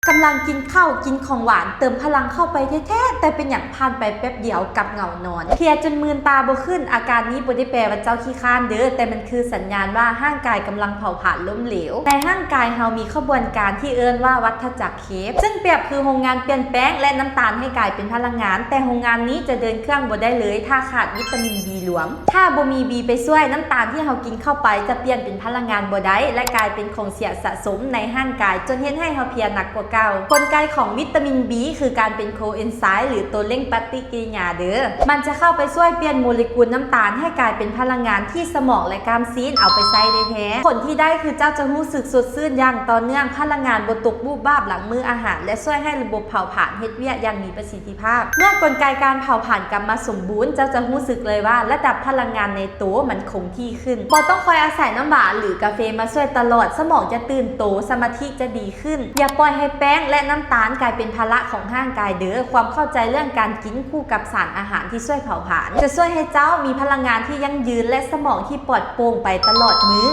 ກຳລັງກິນເຂົ້າ ກິນຂອງຫວານ ເຕີມພະລັງເຂົ້າໄປແທ້ໆ ແຕ່ເປັນຫຍັງຜ່ານໄປແປັບດຽວກັບເຫງົານອນ ເພຍຈົນມື່ນຕາບໍ່ຂຶ້ນ. ອາການນີ້ບໍ່ໄດ້ແປວ່າເຈົ້າຂີ້ຄ້ານເດີ້ ແຕ່ມັນຄືສັນຍານວ່າຮ່າງກາຍກຳລັງເຜົາຜານລົ້ມເຫຼວ. ໃນຮ່າງກາຍເຮົາມີຂະບວນການທີ່ເອີ້ນວ່າວັດທະຈັກ ເຄບ ຊຶ່ງປຽບຄືໂຮງງານປ່ຽນແປ້ງ ແລະ ນ້ຳຕານໃຫ້ກາຍເປັນພະລັງງານ, ແຕ່ໂຮງງານນີ້ຈະເດີນເຄື່ອງບໍ່ໄດ້ເລີຍ ຖ້າຂາດວິຕາມິນ B ຫຼວງ. ຖ້າບໍ່ມີ B ໄປຊ່ວຍ, ນ້ຳຕານທີ່ເຮົາກິນເຂົ້າໄປຈະປ່ຽນເປັນພະລັງງານບໍ່ໄດ້ ແລະ ກາຍເປັນຂອງເສຍສະສົມໃນຮ່າງກາຍ ຈົນເຮັດໃຫ້ເຮົາເພຍໜັກກວ່າເກົ່າ. ກົນໄກຂອງວິຕາມິນ B ຄືການເປັນໂຄເອນໄຊ ຫຼື ຕົວເລັ່ງປະຕິກິລິຍາເດີ້. ມັນຈະເຂົ້າໄປຊ່ວຍປ່ຽນໂມເລກຸນນ້ຳຕານໃຫ້ກາຍເປັນພະລັງງານທີ່ສະໝອງ ແລະ ກ້າມຊີ້ນເອົາໄປໃຊ້ໄດ້ແທ້. ຜົນທີ່ໄດ້ຄືເຈົ້າຈະຮູ້ສຶກສົດຊື່ນຢ່າງຕໍ່ເນື່ອງ, ພະລັງງານບໍ່ຕົກບູບບາບຫຼັງມື້ອາຫານ ແລະ ຊ່ວຍໃຫ້ລະບົບເຜົາຜານເຮັດວຽກຢ່າງມີປະສິດທິພາບ. ເມື່ອກົນໄກການເຜົາຜານກັບມາສົມບູນ, ເຈົ້າຈະຮູ້ສຶກເລີຍວ່າລະດັບພະລັງງານໃນໂຕມັນຄົງທີ່ຂຶ້ນ. ບໍ່ຕ້ອງຄອຍອາໄສນ້ຳຫວານ ຫຼື ກາເຟມາຊ່ວຍຕະຫຼອດ, ສະໝອງຈະຕື່ນໂຕ, ສະມາທິຈະດີຂຶ້ນ. ຢ່າປ່ອຍໃຫ້ແປ້ງ ແລະ ນ້ຳຕານກາຍເປັນພາລະຂອງຮ່າງກາຍເດີ້. ຄວາມເຂົ້າໃຈເລື່ອງການກິນຄູ່ກັບສານອາຫານທີ່ຊ່ວຍເຜົາຜານ ຈະຊ່ວຍໃຫ້ເຈົ້າມີພະລັງງານທີ່ຢັ້ງຢືນ ແລະ ສະໝອງທີ່ປອດໂປ່ງໄປຕະຫຼອດມື້.